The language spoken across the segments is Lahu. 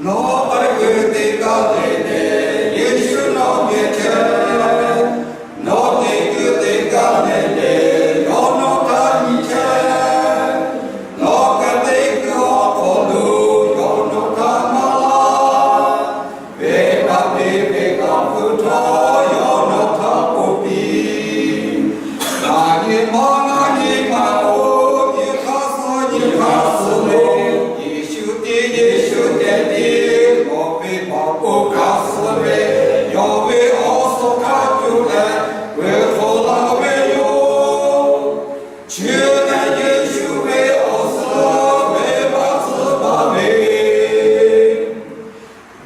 Nawˬ k'ai kuiˬ teˇ g'aˇ le le, Yeˍsuˆ nawˬ geh chehˇ. Nawˬ te kuiˬ teˇ g'aˇ le le, yawˇ nawˬ htaꞈ nyi chehˇ. Nawˬ k'ai te kuiˬ awˬ hk'aw lo, yawˇ nawˬ htaꞈ maˍ laˇ. Venˇbaˆ piˇ ve Awˬ ha hpu htawˇ, yawˇ nawˬ htaꞈ k'oˆ piˇ. Ngaˬ nyi ma, ngaˬ nyi ma-oˬ, nyi hk'aˇ suh nyi hk'aˇ suh lo, Yeˍsuˆ tiˉ Yeˍsuˆ geh tiˉ, nawˬ ve paˍ k'oˆ hk'aˇ suh ve, yawˇ ve awˬ suhˍ htaꞈ cuˇ leh veuꞈ hk'awꞈ la ve yoˬ. Chi lehˬ Yeˍsuˆ ve awˬ suhˍ venˇbaˆ tcuhˉ baˬ ve.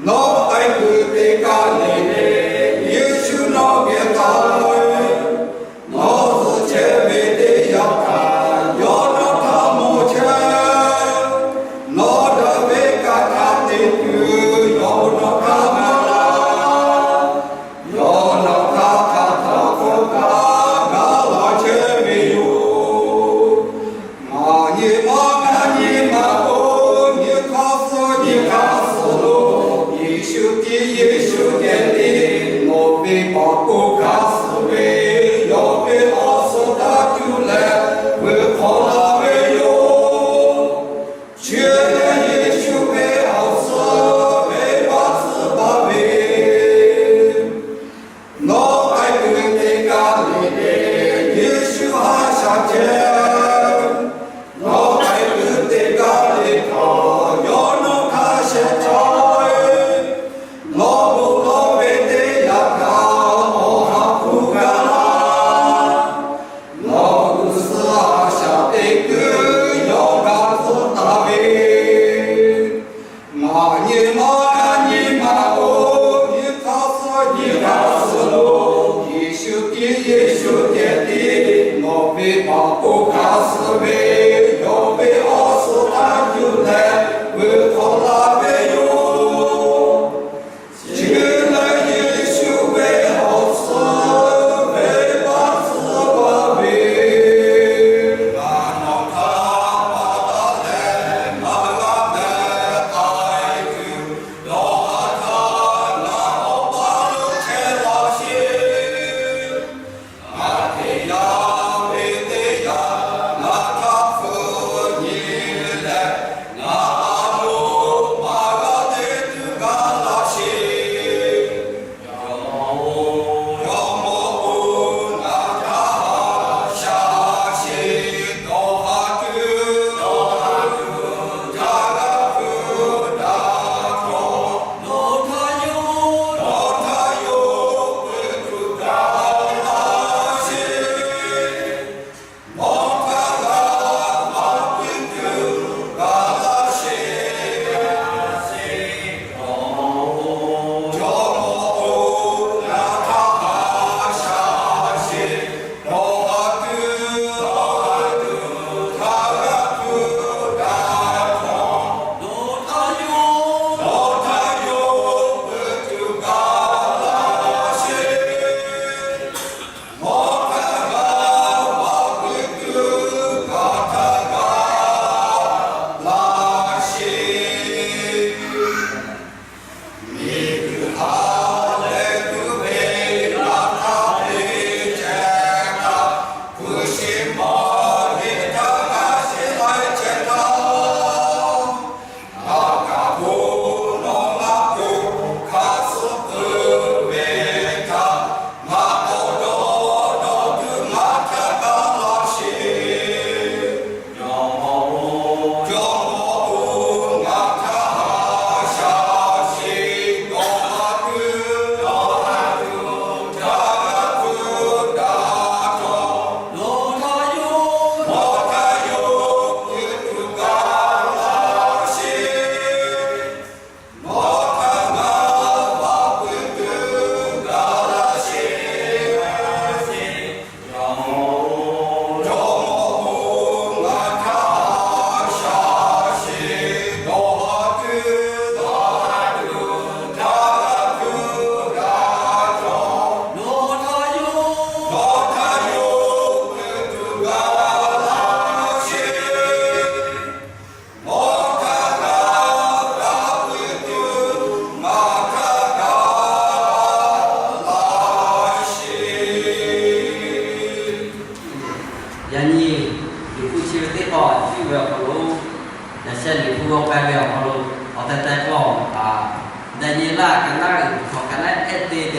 Nawˬ k'ai kuiˬ teˇ g'aˇ le le, Yeˍsuˆ nawˬ geh taˍ ve. Nawˬ tcuh chehˇ ve teˇ yanˇ htaˇ, yawˇ nawˬ htaꞈ mawˬ chehˇ. Nawˬ daꞈ ve kaꞈ hk'aˬ te tuˬ, yawˇ nawˬ htaꞈ maˍ laˇ. Yawˇ nawˬ htaꞈ hk'aˬ htaˇ hk'awꞈ kaꞈ gaˬ la chehˇ ve yoˬ. Ngaˬ nyi ma, ngaˬ nyi ma-oˬ, nyi hk'aˇ suh nyi hk'aˇ suh lo, Yeˍsuˆ tiˉ Yeˍsuˆ geh tiˉ, nawˬ ve paˍ k'oˆ hk'aˇ suh ve, yawˇ ve awˬ suhˍ htaꞈ cuˇ leh veuꞈ hk'awꞈ la ve yoˬ. Chi lehˬ Yeˍsuˆ ve awˬ suhˍ venˇbaˆ tcuhˉ baˬ ve. Nawˬ k'ai kuiˬ teˇ g'aˇ le le, Yeˍsuˆ haꞈ shaꞈ chehˇ. Nawˬ k'ai kuiˬ teˇ g'aˇ le htaꞈ yawˇ nawˬ hk'a shehˍ hpaˇ ve. Nawˬ bon lawˬ ve teˇ yanˇ htaˇ, Awˬ ha hpu gaˬ laˇ. Nawˬ g'uˇ suhˍ haꞈ shaꞈ teꞈ kuiˬ yawˇ g'a tcuhˉ taˍ ve. Ngaˬ nyi ma, ngaˬ nyi ma-oˬ, nyi hk'aˇ suh nyi hk'aˇ suh lo, Yeˍsuˆ tiˉ Yeˍsuˆ geh tiˉ, nawˬ ve paˍ k'oˆ hk'aˇ suh ve, yawˇ ve awˬ suhˍ htaꞈ cuˇ leh veuꞈ hk'awꞈ la ve yoˬ. Chi lehˬ Yeˍsuˆ ve awˬ suhˍ venˇbaˆ tcuhˉ baˬ ve. Ngaˬ nawˬ htaꞈ pa taw leh maˇ g'a meh k'ai tuˬ,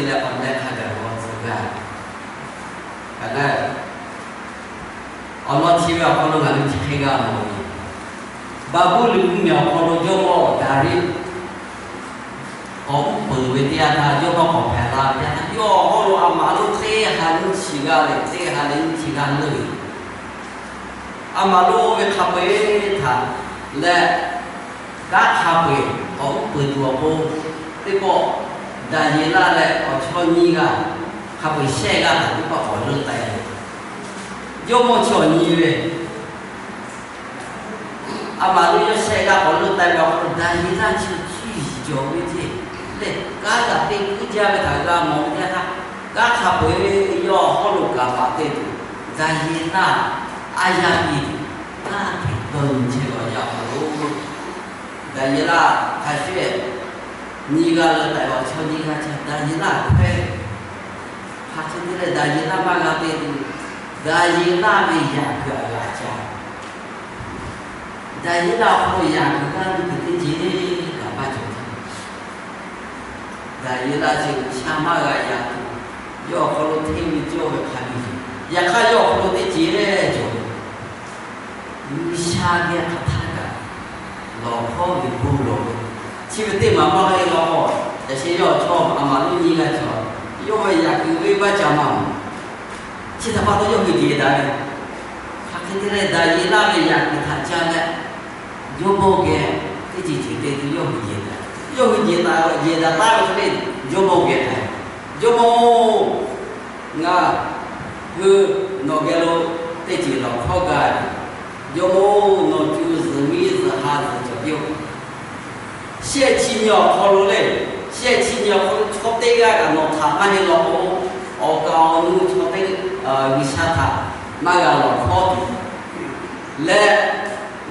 leh awˬ leh hk'a gaˬ g'aw tcuh gaˇ. Awˬ lawn chi ve awˬ hk'aw lo ngaˬ hui chi hk'e g'a mawˬ ve, Baˍbuˍlonˍ mvuhˇ miˬ awˬ hk'aw lo jawˇmawˇ Daˍriˆ k'awꞈ uˉ peunˍ ve teˇ yanˇ htaˇ, jawˇmawˇ k'awꞈ hpehꞈ la ve teˇ yanˇ htaˇ, yawˇ awˬ hawˉ lo a maˍ lonˉ teˇ ha nyiˇ chi g'aˇ leh teˇ ha leh nyiˇ chi g'aˇ leuˆ ve, a maˍ lonˉ ve hk'a peu-eˬ htaꞈ leh, kanˉ hk'a peu-eˬ k'awꞈ uˉ peunˍ tuˬ awˬ pon, teˇ pawˆ Daˍyeˍlaˆ leh awˬ chawˇ nyiˇ g'aˇ, hk'a peu-eˬ shehˆ g'aˇ htaꞈ teˇ pawˆ k'awꞈ leuˆ taˍ ve, jawˇmawˇ chi awˬ nyi ve, a maˍ lonˉ yawˇ shehˆ g'aˇ k'awꞈ leuˆ taˍ ve awˬ hk'aw lo Daˍyeˍlaˆ chi cuˇ yiˍ cawˬ ve ceˇ. Lehˬ kanˉ kaꞈ teˇ kuiˉ jaˇ ve htaꞈ g'a mawˬ ve teˇ yanˇ htaˇ, kanˉ hk'a peu-eˬ yawˇ awˬ hawˉ lo kaˍ paˍ te tuˬ, Daˍyeˍlaˆ aˉ yaˇ piˇ tuˬ, kanˉ hteꞈ dawˇ nyi chehˇ ve awˬ yanˇ awˬ hk'aw lo, Daˍyeˍlaˆ hk'a shuˍ nyiˇ g'aˇ leuˆ taˍ ve awˬ chawˇ nyiˇ g'aˇ chi Daˍyeˍlaˆ hpehꞈ. Hk'aˬ hk'e te leh Daˍyeˍlaˆ maˇ g'a te tuˬ, Daˍyeˍlaˆ ve yaꞈ kuiˬ aꞈ g'a ca Daˍyeˍlaˆ awˬ hk'aw lo yaꞈ kuiˬ g'aˇ ve kuiˬ teˇ ceuˬ kaꞈ maˇ cawˬ. Daˍyeˍlaˆ chi G'uiˬsha maˇ g'a yaꞈ tuˬ, yawˇ awˬ hk'aw lo hteˇ ve cawˇ ve hk'a biˇ yoˬ. Yaꞈ hk'aˇ yawˇ awˬ hk'aw lo teˇ ceuˬ cawˬ ve, G'uiˬsha geh hk'aˬ htaˇ kaꞈ lawˬ hkawˉ ve bon lawˬ ve, chi ve teˇ maˬ maˇ heˆ law k'o, yaꞈ sheh yawˇ chaw a maˍ lonˉ nyiˇ g'aˇ cawˬ, yawˇ ve yaꞈ kuiˬ venˇbaˆ ca maˇ mawˬ. Chi htaꞈ pa taw yawˇ hui jeˬ daꞈ ve, hk'aˬ hk'e te leh Daˍyeˍlaˆ ve yaꞈ kuiˬ htaꞈ ca leh, jawˇmawˇ geh teˇ ceuˬ ceuˬ te tuˬ yawˇ hui jeˬ daꞈ. Yawˇ hui jeˬ daꞈ, jeˬ daꞈ taˉ ve hk'e le, jawˇmawˇ geh htaꞈ, Jawˇmawˇ-oˬ, ngaˬ hui nawˬ geh lo teˇ ceuˬ lawˬ hkawˉ gaˇ ve, Jawˇmawˇ-oˬ, nawˬ cuˬ zuhˬ miˉ zuhˬ ha zuhˬ cawˬ piˇ-oˆ. Shehˆ chi nyi awˬ hk'aw lo le, shehˆ chi nyi awˬ hk'aw lo chaw teˇ g'aˇ kaꞈ nawˬ htaꞈ maˇ heˆ law k'o, awˬ kaˍ awˬ nu chaw teˇ, G'uiˬsha htaꞈ maˇ g'a lawˬ hkawˉ tuˬ leh,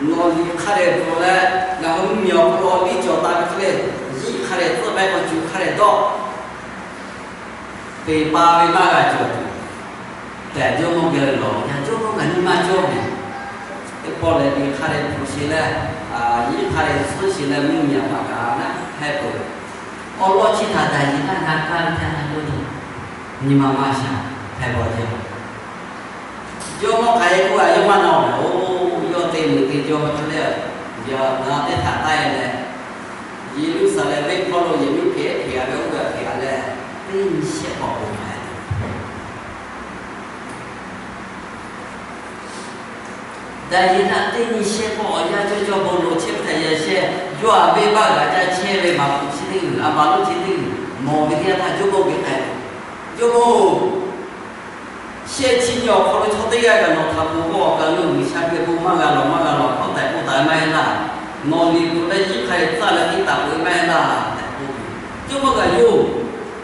nawˬ liꞈ hk'a dehꞈ bvuhꞈ leh, ngaˬ hui mvuhˇmiˬ awˬ hk'aw lo awˬ liˇ cawˬ taˍ ve hk'e le, yiˉ hk'a dehꞈ tcuhˆ pehˇ k'o, cuˬ hk'a dehꞈ dawˆ, peˬ pa ve maˇ g'a cawˬ tuˬ tehꞈ jawˇmawˇ geh lawˬ ve htaˇ, jawˇmawˇ ngaˬ nyi maˇ cawˇ ve, teˇ pawˆ lehˬ liꞈ hk'a dehꞈ bvuhꞈ sheˍ leh, yiˉ hk'a dehꞈ tcuhˆ sheˍ leh mvuhˇmiˬ aꞈ paˍ kaꞈ naˉ hpehˇ peuˬ. Awˬ lawn chi htaꞈ Daˍyeˍlaˆ g'a kaˇ ve teˇ yanˇ htaˇ, nyi ma maˇ sha hpehˇ baˬ jaˇ. Jawˇmawˇ hk'aˬ hk'e k'oˆ a, yawˇ maˇ na-oˬ, yawˇ te meuꞈ te jaw ve hk'e le, yaꞈ na teˇ htaꞈ taˇ e leh, Yeˍruˆsaˍlehnˍ venˇ hk'aw lo yehˬ miˉ hpehꞈ hpehꞈ a ve oˇ ve hpehꞈ a leh, teˇ nyi shehˆ pawˆ bon hpehꞈ Daˍyeˍlaˆ teˇ nyi shehˆ pawˆ awˬ yanˇ cawˇ cawˇ bon lawˬ chehˇ ve htaꞈ yaꞈ sheh, yawˇ aꞈ venˇbaˆ g'aꞈ jaˇ chehˇ ve maˍ puˍ chi teˇ g'uiˬ, a maˍ lonˉ chi teˇ g'uiˬ mawˬ ve teˇ yanˇ htaˇ, jawˇmawˇ geh k'ai, Jawˇmawˇ-oˬ, shehˆ chi nyi awˬ hk'aw lo chaw teˇ g'aˇ kaꞈ nawˬ htaꞈ ponˬ k'o, awˬ kaˍ lo G'uiˬsha geh bon maˇ g'a lawˬ maˇ g'a lawˬ hkawˉ tehꞈ k'oˆ taˍ ve maˇ heˆ laˇ. Nawˬ liꞈ bvuhꞈ leh yiˉ hk'a dehꞈ tcuhˆ leh tiˉ taˍ peuˬ ve maˇ heˆ laˇ tehꞈ k'oˆ ve. Jawˇmawˇ kaꞈ yoˬ,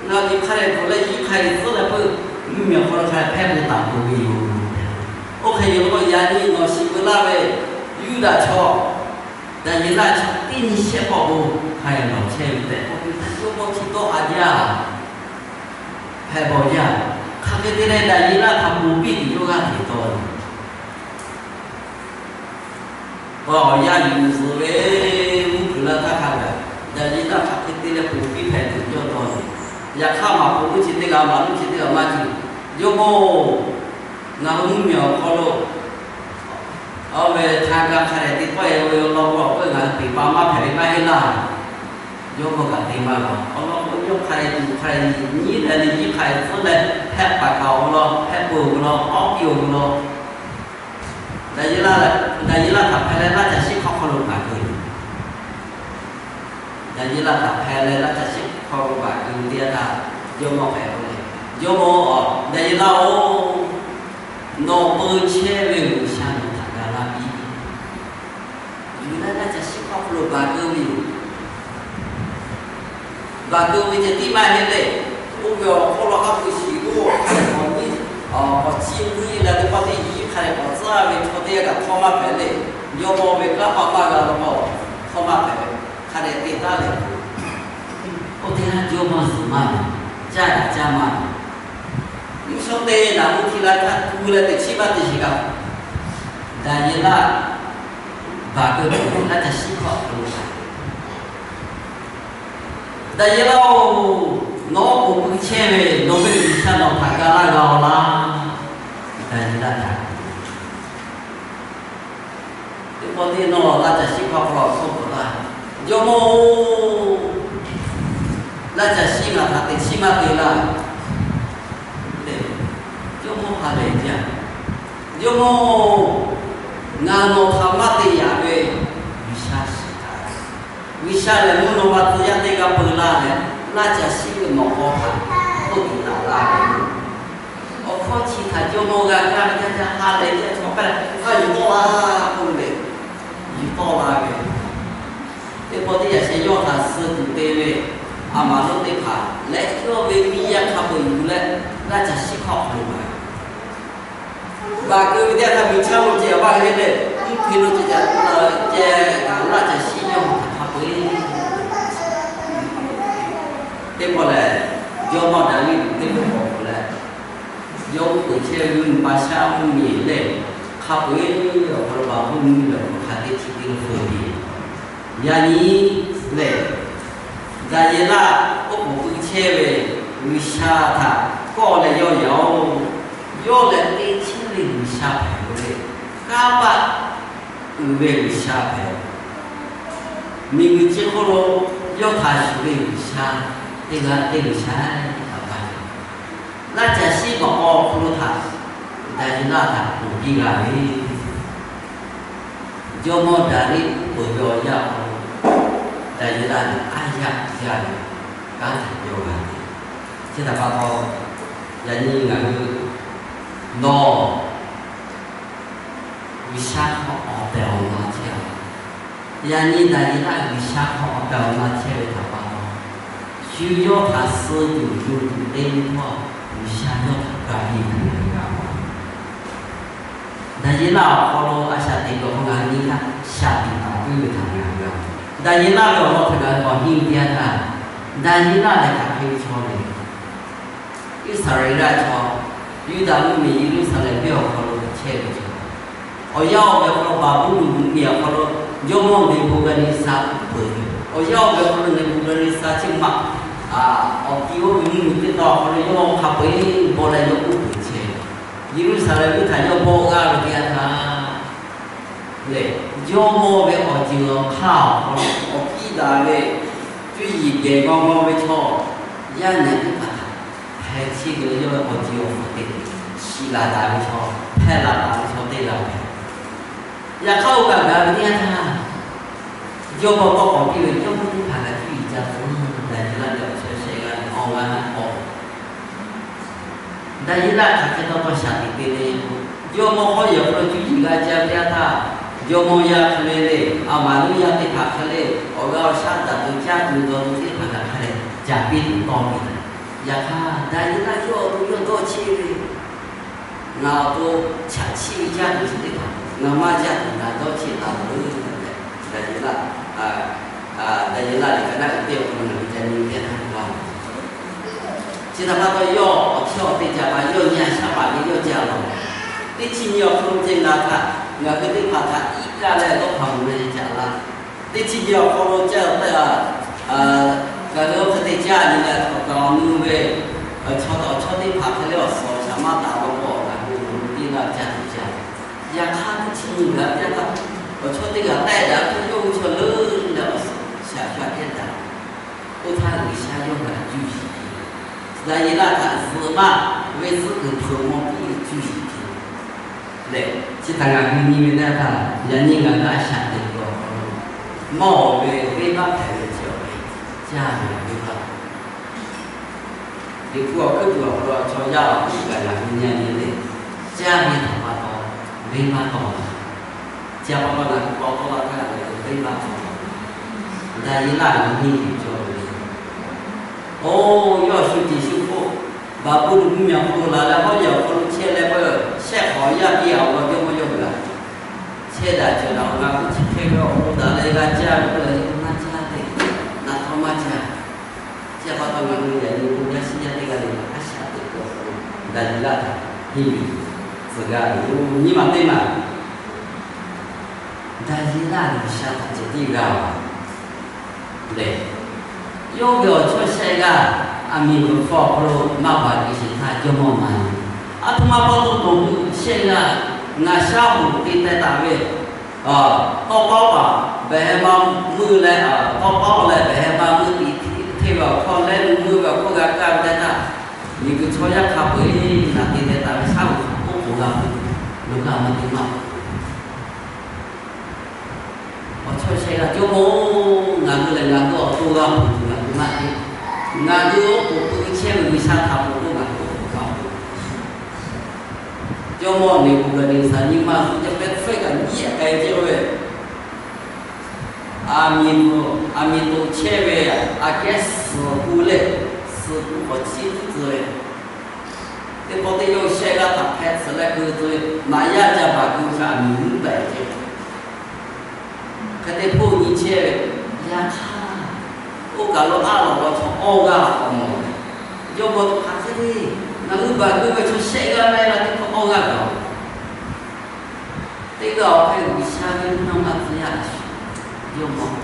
ngaˬ liꞈ hk'a dehꞈ bvuhꞈ leh yiˉ hk'a dehꞈ tcuhˆ leh peuˬ, mvuhˇmiˬ awˬ hk'aw lo hk'a dehꞈ hpehˇ bon taˍ peuˬ ve yoˬ. Oˇ hk'e yoˬ law k'o, yaꞈ nyi nawˬ shiˍ peuˬ laˇ ve Yuˇdaꞈ chaw Daˍyeˍlaˆ chi teˇ nyi shehˆ pawˆ bon hk'a dehꞈ lawˬ chehˇ ve tehꞈ k'oˆ piˇ htaˇ, jawˇmawˇ chi dawˇ haˍ jaˇ. Hpehꞈ bawˬ jaˇ. Hk'aˬ hk'e te leh Daˍyeˍlaˆ htaꞈ ponˬ piˇ tuˬ yawˇ g'aˇ hteꞈ tawˆ ve, awˬ yanˇ yuˬ zuhˬ ve mvuhˇ kuiˬ la htaˇ hk'a gaˬ, Daˍyeˍlaˆ hk'aˬ hk'e te leh ponˬ piˇ hpehꞈ tuˬ yawˇ tawˆ ve. Yaꞈ hk'aˇ maˍ puˍ lonˉ chi teˇ g'aˇ, maˍ lonˉ chi teˇ g'aˇ maˇ cawˬ. Jawˇmawˇ-oˬ, ngaˬ hui mvuhˇmiˬ awˬ hk'aw lo awˬ ve htaˇ g'a hk'a dehꞈ te tawˆ e ve law k'o, awˬ k'oˆ ngaˬ hui peˬ pa maˇ hpehꞈ ve maˇ heˆ laˇ. Jawˇmawˇ kaꞈ te maˇ g'a. Awˬ lawn k'o, yawˇ hk'a dehꞈ tuˬ hk'a dehꞈ nyiˉ leh nyiˉ hk'a dehꞈ tcuhˉ leh hpehˇ paˍ kaꞈ awˬ lawn, hpehˇ peu awˬ lawn, awˉ piˇ awˬ lawn, Daˍyeˍlaˆ, Daˍyeˍlaˆ htaꞈ hpehˇ leh laˇ caˬ shiˉ hk'aw hk'aw lo baˬ keu ve. Daˍyeˍlaˆ htaꞈ hpehˇ leh laˇ caˬ shiˉ hk'aw lo baˬ keu ve teˇ yanˇ htaˇ, jawˇmawˇ hpehꞈ k'oˆ le, Jawˇmawˇ-oˬ, Daˍyeˍlaˆ-oˬ, nawˬ peu chehˇ ve G'uiˬsha nawˬ htaꞈ ga laˇ piˇ. Yuˬ leh laˇ caˬ shiˉ hk'aw hk'aw lo baˬ keu ve yoˬ. Baˬ keu ve ceh tiˉ maˇ heˆ le. Oˇ ve awˬ hk'aw lo haˉ pui shiˍ lo, awˬ miˇ, awˬ ciˇ miˇ leh teˇ pawˆ teˇ yiˉ hk'a dehꞈ k'awꞈ tcuhˉ ve chaw teˇ g'aˇ kaꞈ htawˇ maˇ hpehꞈ le. Jawˇmawˇ ve kanˉ paˆ maˇ g'a law k'o, htawˇ maˇ hpehꞈ ve, hk'a dehꞈ te taˉ leh, oˇ teˇ g'aˇ jawˇmawˇ zuhˬ maˇ ve, caˇ kaꞈ caˇ maˇ ve, mvuhˇ shawˉ teˇ naꞈ mvuhˇ hti la htaˇ tu leh teꞈ chiˉ maˇ te sheˍ kaꞈ, Daˍyeˍlaˆ baˬ keu ve laˇ caˬ shiˉ hk'aw lo, Daˍyeˍlaˆ-oˬ, Nawˬ k'oˍ pui chehˇ ve nawˬ ve G'uiˬsha nawˬ htaꞈ ga laˇ g'a-oˬ laˇ. Daˍyeˍlaˆ htaꞈ, teˇ pawˆ teˇ nawˬ laˇ caˬ shiˉ hk'aw hk'aw lo awˬ hkawˇ hpeuꞈ laˇ. Jawˇmawˇ-oˬ, laˇ caˬ shiˉ ngaˬ htaꞈ teꞈ chiˉ maˇ te laˇ. Jawˇmawˇ ha lehˬ jaˇ. Jawˇmawˇ, ngaˬ nawˬ htaꞈ maˇ te yaꞈ ve G'uiˬsha shiˍ taˍ. G'uiˬsha lehˬ mvuhˇ naw ma tcuh yaˇ teˇ g'aˇ peu laˇ leh, laˇ caˬ shiˉ ve nawˬ hk'aw htaꞈ k'oˆ tuˬ taˍ laˇ ve. Awˬ hkawˇ chi htaꞈ jawˇmawˇ g'a kaˇ ve teˇ yanˇ ha lehˬ jaˇ, chaw hk'a lehˬ, a, yuˬ tawˆ la k'oˆ ve le. Yuˬ tawˆ la ve. Teˇ pawˆ teˇ yanˇ sheh yawˇ htaꞈ suh tuˬ te ve a maˍ lonˉ teˇ hpaˍ leh yawˇ ve miˇ yaˇ hk'a peu-eˬ yuˬ leh, laˇ caˬ shiˉ hk'aw hk'aw lo maˍ baˬ keu ve teˇ yanˇ htaˇ, miˬ chaˇ lo ceh awˬ baˆ le le, mvuhˇ hpe lo ceh caꞈ la ceh, laˇ caˬ shiˉ yawˇ htaꞈ hk'a peu-eˬ. Teˇ pawˆ lehˬ, jawˇmawˇ Daˍriˆ teˇ pawˆ k'awꞈ k'oˆ leh, yawˇ uˉ peunˍ chehˇ ve mvuhˇ miˬ Paˍsaˇ mvuhˇ miˬ lehˬ, hk'a peu-eˬ awˬ hk'aw lo baˬ hpfuhˇ mvuhˇ miˬ lehˬ hk'a teˇ chi teˇ lo hpfuhˇ ve. Yaꞈ nyi lehˬ, Daˍyeˍlaˆ oˉ k'oˍ pui chehˇ ve G'uiˬsha htaꞈ kawˆ leh yawˇ yaꞈ-oˬ, yawˇ lehˬ te chehˇ ve G'uiˬsha hpehꞈ ve, kanˇ paˆ uiˍ ve G'uiˬsha hpehꞈ. Miˬguiˬ chi hk'oˆ lo yawˇ htaꞈ shuˍ ve G'uiˬsha teˇ g'aˇ teˇ G'uiˬsha htaꞈ pa laˇ caˬ shiˉ maꞈ k'aw hk'aw lo htaꞈ Daˍyeˍlaˆ htaꞈ ponˬ piˇ g'a ve. Jawˇmawˇ Daˍriˆ uˉ peunˍ ve awˬ yanˇ hk'aw lo, Daˍyeˍlaˆ lehˬ aˉ yaˇ jaˇ ve kanˉ htaꞈ yawˇ g'a ve. Chi htaꞈ pa taw, yaꞈ nyi ngaˬ hui nawˬ G'uiˬsha hk'aw awˬ tehˬ awˬ na chehˇ-a. Yaꞈ nyi Daˍyeˍlaˆ G'uiˬsha hk'aw awˬ tehˬ awˬ na chehˇ ve htaꞈ pa taw, shu yawˇ htaꞈ suh tuˬ yuˬ tuˬ te ve htawˇ, G'uiˬsha yawˇ htaꞈ ga piˇ tuˬ ve g'a-oˬ. Daˍyeˍlaˆ awˬ hk'aw lo a shaꞈ teꞈ kuiˬ awˬ hk'aw ngaˬ hui nyi htaˇ, shaˍ tiꞈ taˍ piˇ ve htaꞈ ngaˬ hui g'a. Daˍyeˍlaˆ ve awˬ lawn htaꞈ ngaˬ hui k'awꞈ henˇ ve teˇ yanˇ htaˇ, Daˍyeˍlaˆ lehˬ hk'aˬ hk'e ve chaw le. Iˉsaˍreˍlaˆ chaw, Yuˇdaꞈ mvuhˇmiˬ Yeˍruˆsaˍlehnˍ venˇ awˬ hk'aw lo chehˇ ve chaw, awˬ yanˇ oˇ ve awˬ hk'aw lo Baˍbuˍlonˍ mvuhˇmiˬ awˬ hk'aw lo jawˇmawˇ Neˍbuˍhkaˍneˍsaˍ uˉ peunˍ ve, awˬ yanˇ oˇ ve awˬ hk'aw lo Neˍbuˍhkaˍneˍsaˍ chi maꞈ, awˬ ti oˇ ve mvuhˇmiˬ teˇ tawn awˬ hk'aw lo yawˇ hk'a peu-eˬ bawˆ leh yawˇ uˉ peunˍ chehˇ. Yeˍruˆsaˍlehnˍ venˇ htaꞈ yawˇ bawˆ g'aˇ ve teˇ yanˇ htaˇ lehˬ, jawˇmawˇ ve awˬ ceuˬ awˬ hk'aˇ awˬ hk'aw lo awˬ piˇ daꞈ ve cuˇ yiˍ gehˬ g'aw g'aw ve chaw, yaˇ nehˬ teˇ hpaˍ htaꞈ hpeh chiˇ ve leh yawˇ ve awˬ ceuˬ awˬ hk'aw lo shiˍ laˬ taˍ ve chaw, hpeh laˬ taˍ ve chaw teˇ g'aˇ hpehꞈ. Yaꞈ hk'aˇ, oˇ kaꞈ gaˬ ve teˇ yanˇ htaˇ, jawˇmawˇ tawˇ k'awꞈ piˇ ve, jawˇmawˇ teˇ hpaˍ kaꞈ cuˇ yiˍ ca tcuh, Daˍyeˍlaˆ ve awˬ chawˇ shehˆ g'aˇ leh awˬ g'aˇ k'awꞈ Daˍyeˍlaˆ hk'aˬ hk'e taw taw shaˍ tiꞈ te le. Jawˇmawˇ hawˉ yehˬ awˬ hk'aw lo cuˇ yiˍ g'a ca ve teˇ yanˇ htaˇ, jawˇmawˇ yaˇ hk'e le le, a maˍ lonˉ yaˇ teˇ hpaˍ hk'e le, awˬ g'aˇ awˬ shaˉ daꞈ tuˬ caˇ tuˬ dawˬ tuˬ teˇ hpaˍ htaꞈ hk'a dehꞈ ca piˇ tuˬ tawˇ ve. Yaꞈ hk'aˇ, Daˍyeˍlaˆ yawˇ awˬ to yawˇ dawˇ cheˆ ve, ngaˬ awˬ to chaꞈ chiˆ ve caˇ tuˬ chi teˇ hpaˍ ngaˬ maˇ caˇ tuˬ ngaˬ dawˇ cheˆ taˍ ve tehꞈ, Daˍyeˍlaˆ, Daˍyeˍlaˆ lehˬ ka naˆ uiˍ teˇ awˬ hk'aw lo ngaˬ hui ca nyi teˇ htaˇ g'a-oˬ. Chi htaꞈ pa taw, yawˇ awˬ chawˇ awˬ te ca pa yawˇ nyi a shaˉ paˍ ve yawˇ ca lawˬ. Teˇ chi nyi awˬ hk'aw lo ceh ngaˬ htaꞈ, ngaˬ hui teˇ hpaˍ htaꞈ iˉ kaˆ leh dawˇ hpaˍ mvuhˬ ve caꞈ la. Teˇ chi nyi awˬ hk'aw lo caˇ taˇ, ngaˬ hui oˇ hk'e te caˇ nyi leh htaꞈ kaꞈ awˬ nu ve, chaw taꞈ awˬ chawˇ teˇ hpaˍ hk'e le awˬ suhˍ awˬ shaˍ maˇ taˍ law k'o, ngaˬ hui awˬ hk'aw lo tiˉ laˇ caˇ tuˬ caˇ. Yaꞈ hk'aˇ, teˇ chi nyi gaˬ ve teˇ yanˇ htaˇ, awˬ chawˇ teˇ g'aˇ tehˆ daꞈ tuˬ yawˇ hui chaw leuˉ leh awˬ suhˍ shaˍ hk'a kehˉ daꞈ. Oˇ htaˇ G'uiˬsha yawˇ hui htaꞈ cuˇ yiˍ piˇ. Daˍyeˍlaˆ htaꞈ zuhꞈ maˇ ve zuhˆ kuiˬ hpeuꞈ maw piˇ ve cuˇ yiˍ piˇ lehˬ, chi htaꞈ ngaˬ hui nyi ve teˇ yanˇ htaˇ, yaꞈ nyi ngaˬ hui a shaꞈ teꞈ kuiˬ awˬ hk'aw lo mawˇ ve venˇbaˆ hpehꞈ ve chi awˬ hk'e caˇ ve venˇbaˆ. Liꞈ hpu awˬ hkuiˉ puiˍ awˬ hk'aw lo chaw yaˇ awˬ hk'aw lo kaꞈ ngaˬ hui nyi nyi le, caˇ ve htaꞈ pa taw venˇbaˆ tawˆ la. Chi htaꞈ pa taw ngaˬ hui k'awꞈ tawˆ la htaˇ, ngaˬ hui venˇbaˆ tawˆ la. Daˍyeˍlaˆ ve henˇ yuˬ cawˬ ve, oˇ yawˇ shu ceˬ shu hk'oˆ, Baˍbuˍlonˍ mvuhˇmiˬ awˬ hk'aw lo laˬ leh hawˉ yehˬ awˬ hk'aw lo chehˇ leh peuˬ, shehˆ hk'awꞈ yaˇ piˇ awˬ lawn jawˇmawˇ yawˇ hui g'a chehˇ daꞈ cawˬ daꞈ awˬ g'a k'oˆ chi hk'e ve awˬ hk'aw lo daꞈ leh g'a caˇ ve k'oˆ leh, maˇ caˇ te, naꞈ htawˇ maˇ caˇ. Chi htaꞈ pa taw ngaˬ hui yaꞈ nyi yaˇ shiˉ yaˇ teˇ g'aˇ le le a shaꞈ teꞈ kuiˬ awˬ hk'aw lo Daˍyeˍlaˆ htaꞈ henˇ yuˬ tcuh g'a ve yoˬ. Nyi ma teˇ maˬ, Daˍyeˍlaˆ G'uiˬsha htaꞈ ceh tiˉ g'a lehˬ, yawˇ ve awˬ chawˇ shehˆ g'aˇ Aˬ miˍ hk'aw lo maˇ baˬ ve shiˍ htaˇ jawˇmawˇ na, aˬ htoꞈ ma pa taw nawˬ hui shehˆ g'aˇ ngaˬ shaˉ hoꞈ te teh taˍ ve, tawˇ pawˉ paˍ behˬ heh ma meuˇ leh, tawˇ pawˉ leh behˬ heh ma meuˇ tiꞈ hteˇ ve awˬ hk'aw leh, meuˇ ve awˬ hk'aw g'a kaˇ ve teˇ htaˇ, miˬ guiˬ chaw yaˇ hk'a peu-eˬ naˬ te teh taˍ ve shaˉ hoꞈ k'oˆ k'oˍ g'a peuˬ, lo g'a maˇ te maˇ Awˬ chawˇ shehˆ g'aˇ, Jawˇmawˇ-oˬ, ngaˬ hui lehˬ ngaˬ hui awˬ to g'a peuˬ tuˬ ngaˬ hui maˇ te. Ngaˬ hui oˉ k'oˍ pui chehˇ ve G'uiˬsha htaꞈ peuˬ k'o ngaˬ hui awˬ to g'a peuˬ. Jawˇmawˇ Neˍbuˍhkaˍneˍsaˍ nyi ma suhˍ jaˇ pehˇ hpfuhˆ kaꞈ nyiˇ ehˉ k'ai ceh ve, aˬ miˍ, aˬ miˍ toꞈ chehˇ ve aꞈ kehˉ suhˍ hu leh, suhˍ hu k'awꞈ chiˇ tuˉ tcuh ve, teˇ pawˆ teˇ yanˇ shehˆ g'aˇ htaꞈ hpehꞈ tcuh leh keu tcuh ve, maꞈ yaˇ ca baˬ keu chaw aˬ miˍ nuˉ taiˍ ceh Hk'e te hpoˆ nyi chehˇ ve, yaꞈ hk'aˇ, oˇ kaˬ lo aˉ lawꞈ law chaw awˇ g'aˇ k'awꞈ mawˬ ve, Jawˇmawˇ hk'aˬ hk'e le, ngaˬ hui baˬ keu ve chaw shehˆ g'aˇ leh g'a teˇ hkawˇ awˇ g'aˇ gaˬ-oˬ. Teˇ g'aˇ awˬ hk'e G'uiˬsha ve mvuhˇ naw ma tcuh yaˇ a shu, Jawˇmawˇ,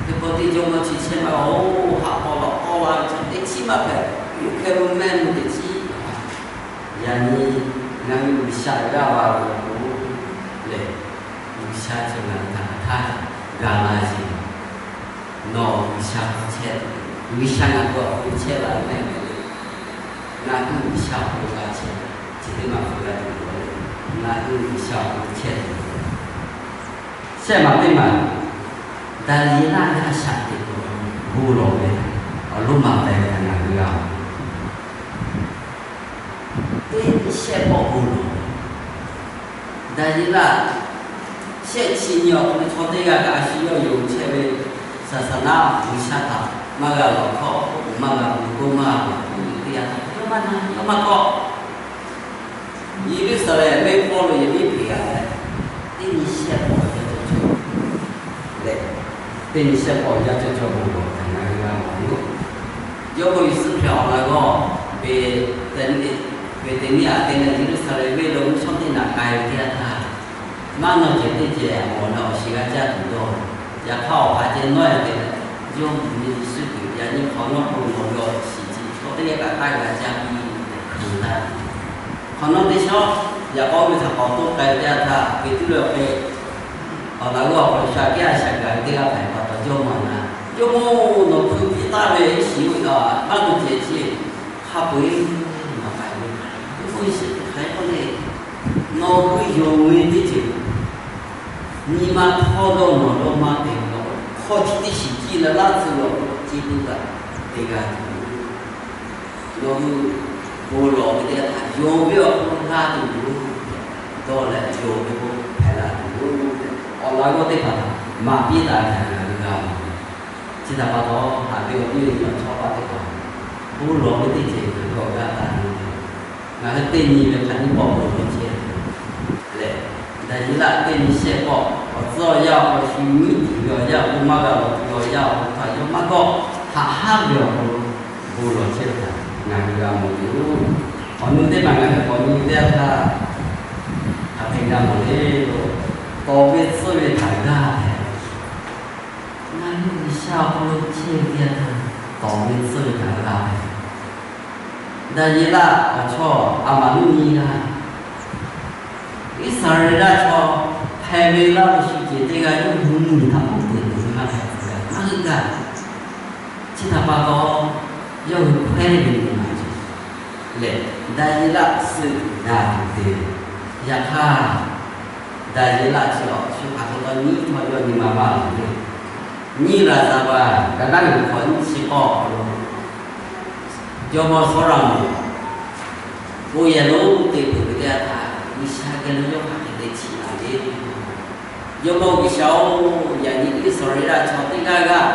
teˇ pawˆ teˇ Jawˇmawˇ chi chehˇ ma-oˬ, haꞈ k'aw lawꞈ k'aw la ve chaw teˇ chiˉ maˇ hpehꞈ, yuˬ hkeh lo mehˆ mvuh teꞈ chiˉ. Yaꞈ nyi ngaˬ hui G'uiˬsha g'aˇ va ve yoˬ lehˬ, G'uiˬsha chi ngaˬ hui htaꞈ hk'aˬ htaˇ g'a la sheˍ. Nawˬ G'uiˬsha hk'aw chehˇ, G'uiˬsha ngaˬ hui awˬ hk'aw chehˇ la ve mehˆ ve le. Ngaˬ hui G'uiˬsha awˬ hk'aw g'a chehˇ, chi teˇ maˬ hk'aw g'a tuˬ yoˬ le. Ngaˬ hui G'uiˬsha awˬ hk'aw chehˇ tuˬ yoˬ. Shehˆ maˬ teˇ maˬ, Daˍyeˍlaˆ ve a shaꞈ teꞈ bon lawˬ ve, awˬ lonˉ maˬ pehˬ ve htaꞈ ngaˬ hui g'a-oˬ. Teˇ nyi shehˆ pawˆ bon lawˬ. Daˍyeˍlaˆ shehˆ chi nyi awˬ hk'aw lo chaw teˇ g'aˇ kaꞈ a shu yawˇ yonˍ chehˇ ve saˍsaˍnaˆ G'uiˬsha htaꞈ maˇ g'a lawˬ hkawˇ, oˉ k'oˍ maˇ g'a mvuh, k'oˆ maˇ g'a mvuh, k'oˆ ve teˇ yanˇ htaˇ yawˇ maˇ na, yawˇ maˇ kawˆ. Yeˍruˆsaˍlehnˍ venˇ hpawˇ lo yaꞈ nyi hpeꞈ g'a leh, teˇ nyi shehˆ pawˆ awˬ yanˇ cawˇ cawˇ leh, teˇ nyi shehˆ pawˆ awˬ yanˇ cawˇ cawˇ bon lawˬ htaꞈ ngaˬ hui g'a mawˬ ve yoˬ. Jawˇmawˇ Yeˍsuˆ Hkriꞈ awˬ laꞈ g'awˇ Beˍteˍniˆ, Beˍteˍniˆ aꞈ te leh Yeˍruˆsaˍlehnˍ venˇ lo mvuhˇ shawˉ teˇ naꞈ k'ai ve teˇ yanˇ htaˇ, maˇ nawˇ cehˬ teˇ cehˬ mawˬ leh awˬ shiˍ g'a caˇ tuˬ dawˇ. Yaꞈ hk'aˇ awˬ hk'aˬ ceh nawˉ-e te leh, Jawˇmawˇ Yeˍsuˆ Hkriꞈ yaꞈ nyi hk'awꞈ nawˉ bon lawˬ ve awˬ shiˍ chi chaw teˇ g'aˇ kaꞈ taˇ g'a caˇ piˇ tehꞈ hk'aˬ htaˇ, hk'awꞈ nawˉ teˇ shawˉ yaꞈ k'aw ve htaꞈ k'awꞈ toˇ k'ai ve teˇ yanˇ htaˇ, Peˍtruˆ ve awˬ hk'e awˬ laꞈ g'awˇ awˬ hk'aw lo sha kehˉ a shaꞈ gaˬ ve teˇ g'aˇ hpehꞈ pa taw Jawˇmawˇ na, Jawˇmawˇ nawˬ hpui piˇ taˍ ve iˉ shiˍ oˇ ve a maˇ tuˬ cehˬ chi hk'a peu-eˬ maˍ k'ai ve, oˇ iˉ shiˍ hk'aˬ hk'e k'oˆ le, nawˬ hui yonˍ ve teˇ ceuˬ nyi ma hk'aw dawˇ nawˬ dawˇ maˇ te ve law, hk'aw chi teˇ shiˍ ciˇ leh laˇ tcuh ve awˬ hk'aw lo ce tuˬ kaꞈ te g'a tuˬ yoˬ. Nawˬ hui bon lawˬ ve teˇ yanˇ htaˇ yonˍ ve awˬ hk'aw lo g'a tuˬ yoˬ. Dawˇ leh yonˍ ve k'o hpehꞈ la tuˬ yoˬ tehꞈ, awˬ laꞈ g'awˇ teˇ hpaˍ htaꞈ maˍ piˇ taˍ ve htaꞈ ngaˬ hui g'a mawˬ. Chi htaꞈ pa taw, haꞈ ve awˬ viˉ awˬ nyi awˬ chawˇ paˆ teˇ hpaˍ, bon lawˬ ve teˇ ceuˬ ngaˬ hui awˬ g'aˇ taˍ ve, ngaˬ hui teˇ nyi ve hk'aˬ nyiˇ pawˆ bon lawˬ chehˇ ve lehˬ, Daˍyeˍlaˆ teˇ nyi shehˆ pawˆ awˬ tcuhˉ awˬ yanˇ awˬ hk'aw lo shu nyiˉ tiˍ ve awˬ yanˇ awˬ hk'aw lo maˇ g'a lawˬ tuˬ ve awˬ yanˇ awˬ hk'aw lo htaꞈ yawˇ maˇ g'awˇ haꞈ haˉ ve awˬ hk'aw lo bon lawˬ chehˇ ve htaꞈ ngaˬ hui g'a mawˬ ve yoˬ. Awˬ nu teˇ maˬ ngaˬ hui k'awꞈ nyi teˇ yanˇ htaˇ, hk'aˬ hk'e g'a mawˬ le k'o, tawˍ ve tcuhˇ ve htaꞈ g'aˇ hpehꞈ. Ngaˬ hui G'uiˬsha awˬ hk'aw lo chehˇ ve teˇ yanˇ htaˇ, tawˍ ve tcuhˇ ve htaꞈ g'aˇ hpehꞈ. Daˍyeˍlaˆ awˬ chawˇ a maˍ nuˇ nyi g'aˇ, Iˉsaˍreˍlaˆ chaw hpehꞈ ve laˇ ve shu ceuˬ teˇ g'aˇ yawˇ hui mvuhˇmiˬ htaꞈ k'oˆ peuˬ tuˬ ve maˇ hpehꞈ tcuh g'a maˇ g'a. Chi htaꞈ pa taw, yawˇ hui hkawehˇ ve nyi ma cawˬ lehˬ, Daˍyeˍlaˆ suh g'a tuˬ te. Yaꞈ hk'aˇ, Daˍyeˍlaˆ chi awˬ shu hk'aˬ hk'e taw nyiˇ htawˇ yawˇ nyi ma maˇ lawˬ ve, nyiˇ laˬ zaˍ baˬ ka daˇ g'uiˬ hk'awꞈ nyiˇ chi k'awˇ awˬ hk'aw lo, jawˇmawˇ Sawˉlaꞈmonˍ bon yehˬ lonˉ te peuˬ ve teˇ yanˇ htaˇ, G'uiˬsha geh lo yawˇ hk'aˬ hk'e te chiˇ laˬ le. Jawˇmawˇ G'uiˬsha-oˬ, yaꞈ nyi Iˉsaˍreˍlaˆ chaw teˇ g'aˇ g'aˇ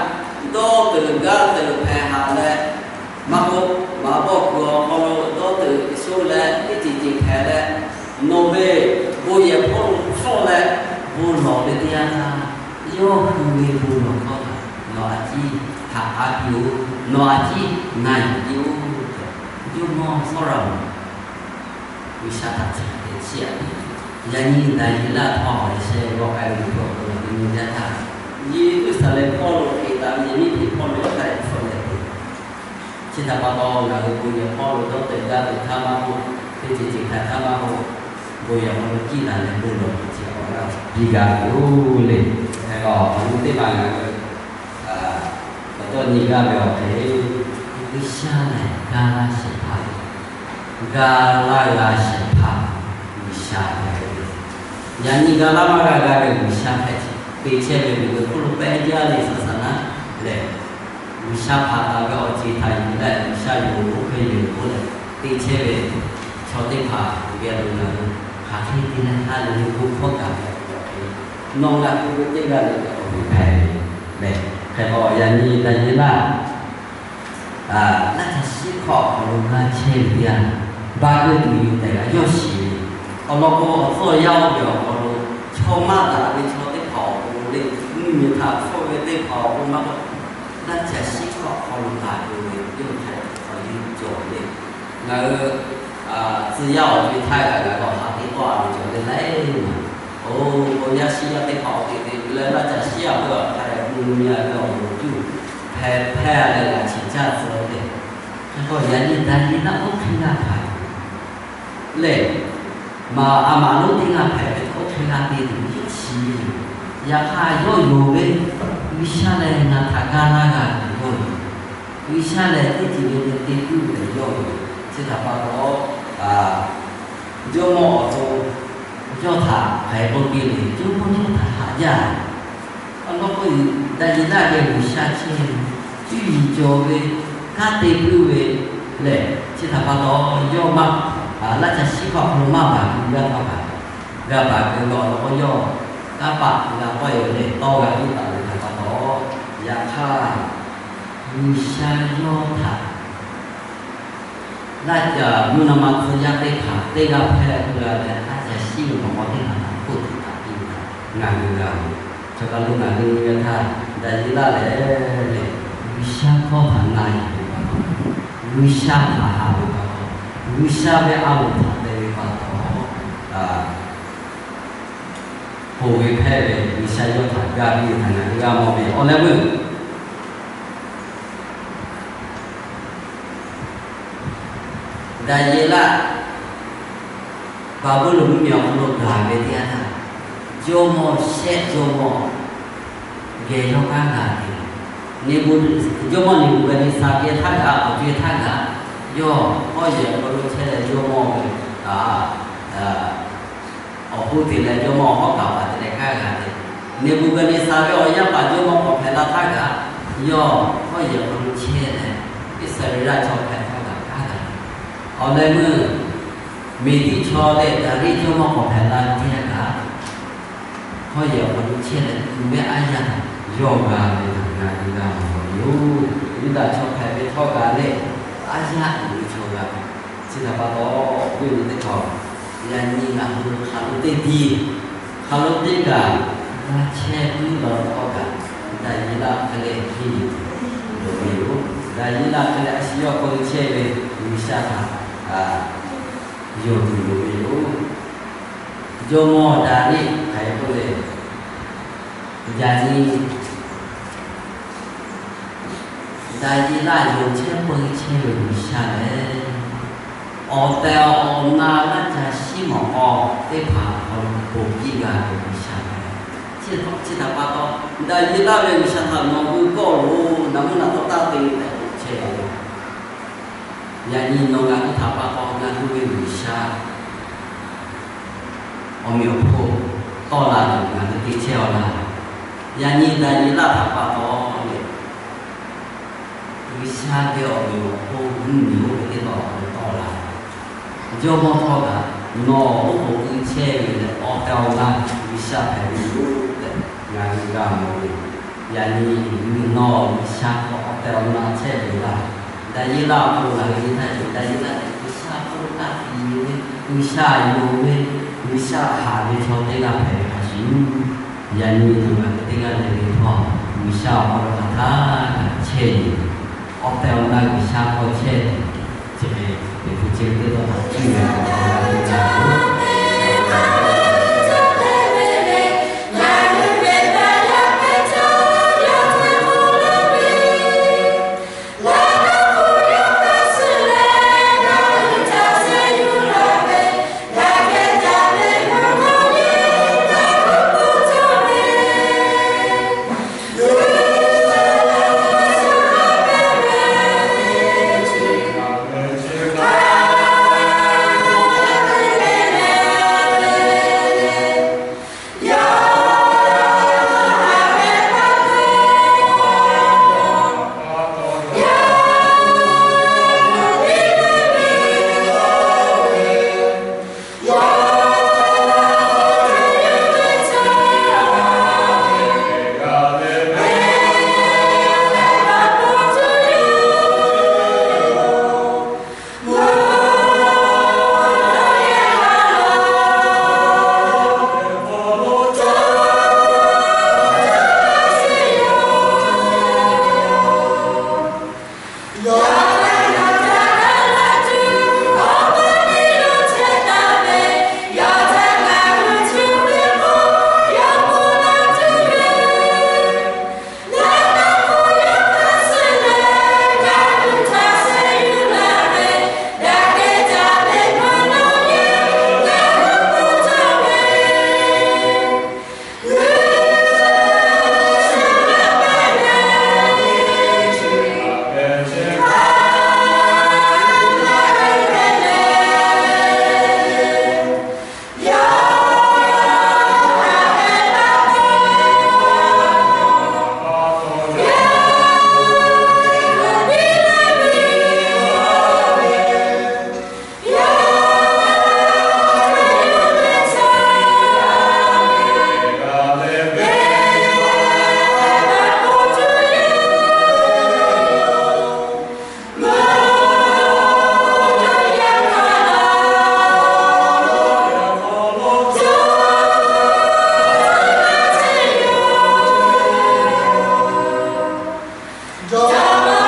dawˇ teuꞈ gaˇ teuꞈ hpehꞈ haꞈ leh, maˇ k'oˆ, maꞈ bawˆ kuiˬ awˬ hk'aw lo dawˇ teuꞈ shoˆ leh teˇ ceuˬ ceuˬ hpehꞈ leh, nawˬ ve bon yehˬ hpawˇ lo hpfuhˆ leh bon lawˬ ve teˇ yanˇ htaˇ, yawˇ hui ve bon lawˬ hkawˇ htaꞈ nawˬ a ciˉ htaꞈ k'aˉ piˇ-oˬ. Nawˬ a ciˉ na yuˬ piˇ-oˬ tehꞈ, jawˇmawˇ Sawˉlaꞈmonˍ G'uiˬsha htaꞈ chi hk'e te chiˇ aꞈ ve. Yaꞈ nyi Daˍyeˍlaˆ hpawˇ awˬ leh sheh g'awˇ k'ai ve awˬ hk'aw lo nyi teˇ yanˇ htaˇ, Yeˍruˆsaˍlehnˍ hpawˇ lo hk'e taˍ ve yehˬ miˉ hpeꞈ hpawˇ lo yawˇ htaꞈ hpfuhˆ leh te Chi htaꞈ pa taw, ngaˬ hui bon yehˬ hpawˇ lo dawˇ teh gaˇ ve htaˇ maˇ k'oˆ, teˇ ceuˬ ceuˬ htaꞈ htaˇ maˇ k'oˆ, bon yehˬ hk'aw lo kiˇ laˬ leh bon lawˬ ve chi awˬ g'aˇ piˇ g'a ve yoˬ le. Hk'e k'o, awˬ nu teˇ hpaˍ ngaˬ hui awˬ cawˇ nyi g'aˇ ve awˬ hk'e, G'uiˬsha lehˬ ga laˇ shehˍ hpaˇ, ga laˇ g'a shehˍ hpaˇ G'uiˬsha hpehꞈ ve. Yaꞈ nyi ga laˇ maˇ g'a g'a ve G'uiˬsha hpehꞈ, te chehˇ ve miˬguiˬ hk'oˆ lo pehˇ jaˇ ve saˍsaˍnaˆ lehˬ, G'uiˬsha hpanˍ taˍ ve awˬ ceuˬ htaꞈ yuˬ leh G'uiˬsha yonˍ k'oˆ hk'e yonˍ k'oˆ leh te chehˇ ve chaw teˇ hpaˍ geh lo ngaˬ hui hk'aˬ hk'e te leh ha lehˬ ve bon hkawˇ gaˬ ve awˬ hk'e, nawˬ ngaˬ hui ve teˇ g'aˇ le awˬ hk'e hpehꞈ ve lehˬ, hk'e k'o yaꞈ nyi Daˍyeˍlaˆ laˇ caˬ shiˉ hkawˇ awˬ hk'aw lo g'a chehˇ ve teˇ yanˇ, ba g'euˆ tuˬ yoˬ tehꞈ g'a yawˇ shiˍ ve. Awˬ lawn k'o, awˬ tcuhˉ awˬ yanˇ oˇ ve awˬ hk'aw lo chaw maˇ daꞈ ve chaw teˇ hpaˍ awˬ pon le, mvuhˇmiˬ htaꞈ hpfuhˆ ve teˇ hpaˍ awˬ pon maˇ k'oˆ, laˇ caˬ shiˉ hkawˇ awˬ hk'aw lo laˬ ve yawˇ htaꞈ awˬ liˇ cawˬ le. Ngaˬ hui tcuh yaˇ awˬ ve htaˇ kaꞈ ngaˬ hui awˬ ha teˇ kawˆ a ve cawˬ le laiˉ maˬ. Oˇ, yaˇ shiˉ yaˇ teˇ hpaˍ awˬ te te leh laˇ caˬ shiˉ a ve awˬ hk'a dehꞈ mvuhˇmiˬ a ve awˬ moˍ cuˇ hpehꞈ hpehˇ a leh g'a chi caˇ tcuh le. Hk'e k'o, yaꞈ nyi Daˍyeˍlaˆ oˇ hk'e g'a hkanˍ lehˬ, maꞈ a maꞈ lonˉ teˇ g'aˇ hpehꞈ ve htaꞈ oˇ hk'e g'a te tuˬ yawˇ shiˍ ve yoˬ. Yaꞈ hk'aˇ yawˇ yonˍ ve, G'uiˬsha lehˬ ngaˬ htaꞈ ga laˇ g'a ve yawˇ yonˍ. G'uiˬsha lehˬ teˇ ceuˬ le le te puiˉ ve tehꞈ yawˇ yonˍ. Chi htaꞈ pa taw, jawˇmawˇ awˬ to yawˇ htaꞈ hk'aˬ hk'e k'oˆ piˇ le, jawˇmawˇ yawˇ htaꞈ haꞈ jaˇ. Awˬ lawn k'o, Daˍyeˍlaˆ geh G'uiˬsha chehˇ ve, cuˇ yiˍ cawˬ ve, kanˉ te puiˉ ve lehˬ, chi htaꞈ pa taw yawˇ maˇ laˇ caˬ shiˉ hkawˇ awˬ hk'aw lo maˇ baˬ keu g'aˇ htawˇ kaꞈ, g'a baˬ keu ve awˬ lawn k'o, yawˇ kanˉ paˆ g'a tawˆ e ve lehˬ tawˇ g'a piˇ taˍ ve htaꞈ pa taw, yaꞈ hk'aˇ G'uiˬsha yawˇ htaꞈ laˇ caˬ mvuhˇ naw ma tcuh yaˇ teˇ hpaˍ teˇ g'aˇ hpehˇ keu a leh, laˇ caˬ shiˉ ve awˬ hk'aw teˇ hpaˍ htaꞈ hk'oˆ tuˬ htaꞈ piˇ ve htaꞈ ngaˬ hui g'a ve. Chaw kaˬ lo ngaˬ hui nyi ve htaˇ, Daˍyeˍlaˆ lehˬ, G'uiˬsha hkawˇ htaꞈ na yuˬ ve pa taw, G'uiˬsha htaꞈ haꞈ ve pa taw, G'uiˬsha ve a loˍ htaꞈ te ve pa taw, ponˬ ve hpehˇ ve G'uiˬsha yawˇ htaꞈ ga piˇ ve htaꞈ ngaˬ hui g'a mawˬ ve awˬ leh meuˇ Daˍyeˍlaˆ Baˍbuˍlonˍ mvuhˇmiˬ awˬ hk'aw lo gaˬ ve teˇ yanˇ htaˇ, jawˇmawˇ shehˆ jawˇmawˇ geh yawˇ kanˉ gaˬ ve, Neˍbu, jawˇmawˇ Neˍbuˍhk'aˍneˍsaˍ geh htaˇ kaꞈ, awˬ co e htaˇ kaꞈ, yawˇ hawˉ yehˬ awˬ hk'aw lo chehˇ leh jawˇmawˇ ve awˬ hoˇ te leh jawˇmawˇ hawˉ kaˍ paˍ te leh kanˉ g'a ve, Neˍbuˍhk'aˍneˍsaˍ ve awˬ yaˇ paˍ jawˇmawˇ k'awꞈ hpehꞈ la htaˇ kaꞈ, yawˇ hawˉ yehˬ awˬ hk'aw lo chehˇ leh, Iˉsaˍreˍlaˆ chaw hpehꞈ htawˇ kaꞈ kanˉ g'a ve. Awˬ leh meuˇ Meˍdiˆ chaw leh Daˍriˆ jawˇmawˇ k'awꞈ hpehꞈ la teˇ yanˇ kaꞈ, hawˉ yehˬ awˬ hk'aw lo chehˇ leh, tuꞈ mehˆ aˉ yaˇ yawˇ g'a ve htaꞈ ngaˬ hui g'a mawˬ ve yoˬ. Yuˇdaꞈ chaw hpehꞈ ve htawˇ kaꞈ lehˬ, aˉ yaˇ uiˍ ve chaw g'a ve. Chi htaꞈ pa taw, yawˇ nyi teˇ hpaˍ, yaꞈ nyi ngaˬ hui hk'aˬ lo teˇ tiˇ, hk'aˬ lo teˇ kaꞈ g'a chehˇ puiˉ law htawˇ kaꞈ, Daˍyeˍlaˆ hk'e leh henˇ yuˬ loˍ ve yoˬ. Daˍyeˍlaˆ hk'e leh a shu yawˇ hk'aw lo chehˇ ve G'uiˬsha htaꞈ yonˍ tuˬ loˍ ve yoˬ. Jawˇmawˇ Daˍriˆ hk'aˬ hk'e k'oˆ le, yaꞈ nyi Daˍyeˍlaˆ yonˍ chehˇ peu chehˇ ve G'uiˬsha lehˬ, awˬ tehˬ awˬ na laˇ caˬ shiˉ mawˬ k'aw teˇ hpaˍ awˬ hk'aw lo ponˬ piˇ g'a ve G'uiˬsha lehˬ, chi htaꞈ pa taw, Daˍyeˍlaˆ ve G'uiˬsha htaꞈ nawˬ hui kawˆ loˬ, naˬ mvuhˇ naˬ tawˇ taˇ te tehꞈ k'oˆ chehˇ ve. Yaꞈ nyi nawˬ ngaˬ hui htaꞈ pa taw ngaˬ hui ve G'uiˬsha awˬ meꞈ awˬ hponˇ tawˆ la tuˬ ngaˬ hui te chehˇ-aw laˇ. Yaꞈ nyi Daˍyeˍlaˆ htaꞈ pa taw lehˬ, G'uiˬsha ve awˬ meꞈ awˬ hponˇ mvuhˇmiˬ oˇ ve teˇ taw awˬ hk'aw lo tawˆ la. Jawˇmawˇ htawˇ kaꞈ nawˬ oˉ k'oˍ pui chehˇ ve leh awˬ tehˬ awˬ na G'uiˬsha hpehꞈ ve yoˬ tehꞈ ngaˬ hui g'a mawˬ ve. Yaꞈ nyi nawˬ G'uiˬsha hk'aw awˬ tehˬ awˬ na chehˇ ve laˇ. Daˍyeˍlaˆ awˬ hk'aw lo ngaˬ hui nyi htaˇ cawˬ, Daˍyeˍlaˆ lehˬ G'uiˬsha hk'aw lo kaˇ tiꞈ yeˬ ve, G'uiˬsha yonˍ ve, G'uiˬsha haꞈ ve chaw teˇ g'aˇ hpehꞈ ve hk'a shuˍ, yaꞈ nyi nawˬ ngaˬ hui teˇ g'aˇ le le htawˇ, G'uiˬsha awˬ hk'aw lo hk'aˬ htaˇ kaꞈ chehˇ yeˬ, awˬ tehˬ awˬ na G'uiˬsha hk'aw chehˇ tuˬ, chi hk'e teˇ hpu chi ve teˇ tawˇ htaꞈ cuˇ ve awˬ hk'aw lo g'a te g'a yoˬ. Saˍ laꞈ